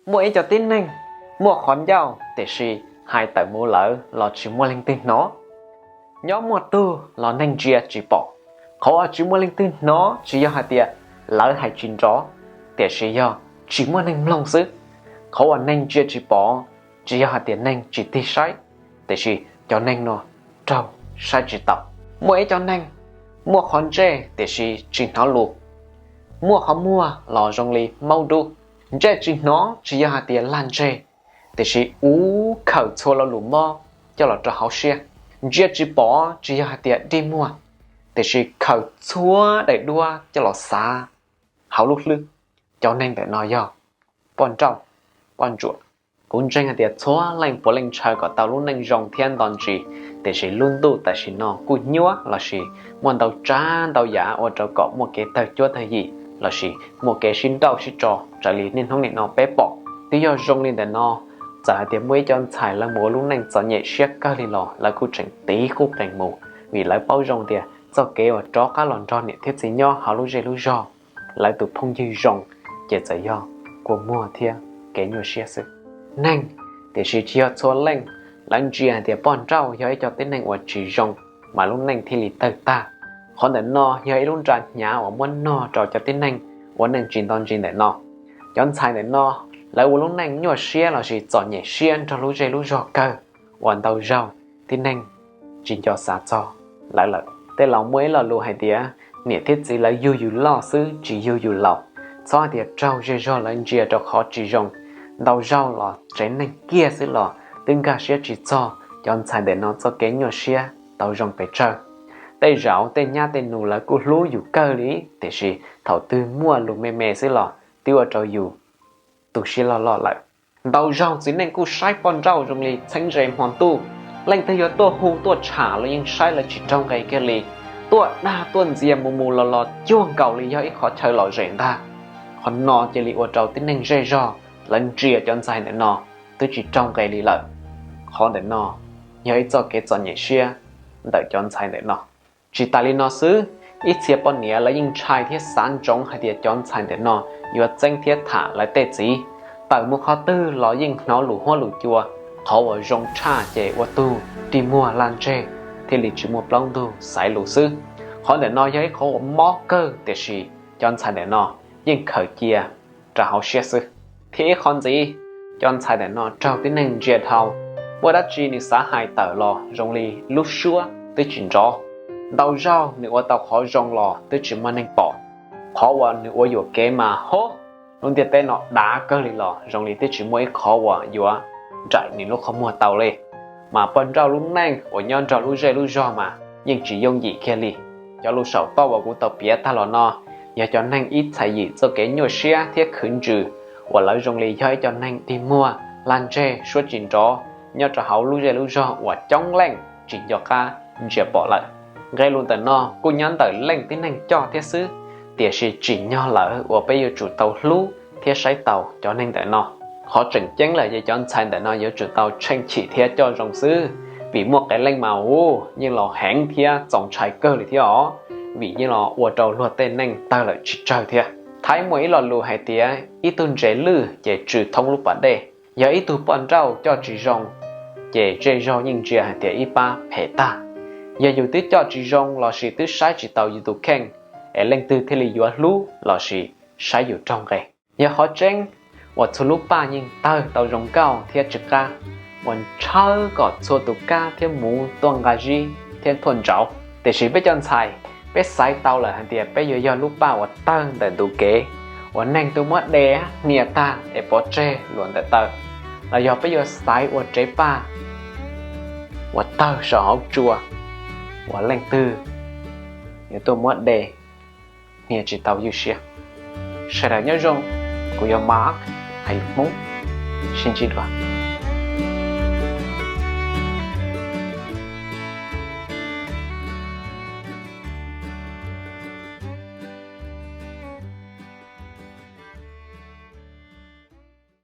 Muaj ib co tib neeg muaj qhov ncauj tiam sis hais tawm mus lawm los tsis muaj leej twg hnov. Nyob muaj tug los neeg ntsia tsis pom. Qhov uas tsis muaj leej twg hnov tsis yog hais tias lawv hais tsis nrov, tiam sis yog tsis muaj neeg mloog xwb. Qhov uas neeg ntsia tsis pom tsis yog hais tias neeg tsis tig saib, tiam sis cov neeg no raug saib tsis taus. Muaj ib co neeg muaj qhov ntsej tiam sis tsis hnov lus, muaj qhov muag los zoo li maub dub. Ntsej tsis hnov tsis yog hais tias lag ntseg, tiam sis ua khawm txhua lo lus mob coj los rau hauv siab. Ntsia tsis pom tsis yog hais tias dig muag, tiam sis khawm txhua daim duab coj los xav hauv lub hlwb. Cov neeg ntawm no yog poj nrauj, poj ntsuam. Kuv ntseeg hais tias txhua leej puav leej ntshaw kom tau lub neej zoo thiab nto ntsis, tiam sis lub ntuj tam sim no kuj nyuab lossis muaj ntau tsav ntau yam ua rau kom muaj kev tawg cuab tawg yim lossis muaj kev sib nrauj sib tso raws li niaj hnub nim no peb pom. Twb yog zoo li ntawm no, txawm hais tias muaj ib co ntxhais lawv mus ua lub neej txom nyem siab kawg li los lawv kuj tseem tiv qub qees mus, vim lawv paub zoo tias txoj kev uas rov qab los nrog niam thiab txiv nyob hauv lub zej lub zog, lawv tus phooj ywg zoo, ces txawm yog kua muag thiab kev nyuaj siab xwb. Neeg, tiam sis tsis yog txhua leej lawv ntsia hais tias poj nrauj yog ib co tib neeg uas tsis zoo mas lub neej thiaj li tawg tag. Qhov ntawm no yog ib lub nra hnyav uas muab nog rau cov tib neeg ua neej tsis nto ntsis ntawm no. Cov ntxhais ntawm no, lawv ua lub neej nyuaj siab lossis txom nyem siab nrog lub zej lub zog kawg uas ntau zaug tib neeg tsis nco xav txog lawv lawm. Tej laus muaj ib lo lus hais tias niam thiab txiv lawv yug yus loj xwb tsis yug yus laus. Txhob hais tias raug zej zog lawv ntsia rau qhov tsis zoo, ntau zaug los tsev neeg kiag xwb los twb nkag siab tsis txog cov ntxhais ntawm no txoj kev nyuaj siab tau zoo pes tsawg. Tej zaum tej nyab tej nus lawv kuj hlub yus kawg li, tiam sis thaum twg muaj lus me me xwb los twb ua rau yus tu siab loj loj lawm. Ntau zaug txiv neej kuj saib poj nrauj zoo li txheeb ze hmo ntuj, leej twg yuav tuaj hu tuaj tsham los yeej saib lawv tsis raug nqe kiag li. Tuaj dag tuaj ntxias mus mus los los cuag nkaus li yog ib qhov chaw lom zem ntag. Qhov no cia li ua rau tib neeg zej zog lawv ntsia cov ntxhais ntawm no twb tsis raug nqe li lawm. Qhov ntawm no yog ib txoj kev txom nyem siab ntawm cov ntxhais ntawm no. Tsis tas li no xwb, ib txhia poj niam lawv yeej ntshai thiab xav ntsoov hais tias cov ntxhais ntawm no yuav txeeb thiab tham lawv tej txiv. Tawm mus qhov twg los yeej hnov lus huab lus cua, qhov uas zoo tshaj ces ua tug dig muag lag ntseg thiaj li tsis muaj plaub ntug xaiv lus xwb. Qhov ntawm no yog ib qhov uas mob kawg, tiam sis cov ntxhais ntawm no yeej khaws cia rau hauv siab xwb. Thiab ib qhov ntxiv, cov ntxhais ntawm no raug tib neeg ntsia dhau, muaj dab tsi nws xav hais tawm los zoo li lub suab twb tsis nrov. Ntau zaug nws ua tau qhov zoo los twb tsis muaj neeg pom. Qhov uas nws ua yuam kev mas ho, lub ntiaj teb no dav kawg li los zoo li twb tsis muaj ib qhov uas yuav nraim nws lub qhov muag tau li. Mas poj nrauj lub neej uas nyob nrog lub zej lub zog mas yeej tsis yooj yim kiag li. Cov lus saum toj uas kuv tau piav tag los no yog cov neeg ib txhais yim txoj kev nyuaj siab thiab khwv ntsws uas lawv zoo li yog ib co neeg dig muag lag ntseg suab tsis nrov nyob rau hauv lub zej lub zog uas coob leej tsis nco qab ntsia pom lawm. Nqe lus ntawm no kuj nyob ntawm leej tib neeg coj thiab xwb, tiam sis tsim nyog lawm uas peb yuav tsum tau hlub thiab saib taus cov neeg ntawm no. Qhov tseem ceeb lawm ces cov ntxhais ntawm no yuav tsum tau tsheej chim thiab coj zoo xwb, vim muaj qee leej mas u, yeej los heev thiab txaus ntshai kawg li thiab os, vim yeej los ua rau luag tej neej tawg lawm tsis tsawg thiab. Thaib muaj ib lo lus hais tias ib tug ntses lwj ces tsw thoob lub pas dej. Yog ib tug poj nrauj coj tsis zoo, ces zej zog yeej ntsia hais tias ib pab phem tag. Yog yus twb coj tsis zoo lossis twb saib tsis taus yus tus kheej, es leej twg thiaj li yuav hlub lossis saib yus raug nqe? Yog qhov tseeb uas txhua lub paj yeej tawg tau zoo nkauj thiab tsw qab, uas ntshaw kom txhua tus kab thiab muv tuaj nqa zib thiab thuaj ntsauv. Tiam sis peb cov ntxhais, peb xaiv tau lawm hais tias peb yuav yog lub paj uas tawg ntawm tus kev, uas neeg tuaj muab de hnia tag es pov tseg luam ntawm taw, los yog peb yuav xaiv ua tsev paj uas tawg saum hauv tsua, uas leej twg yuav tuaj muab de hnia tsis tau ywj siab. Sawv daws nyob zoo, kuv yog Mark, hais lus Hmoob, sib ntsib dua.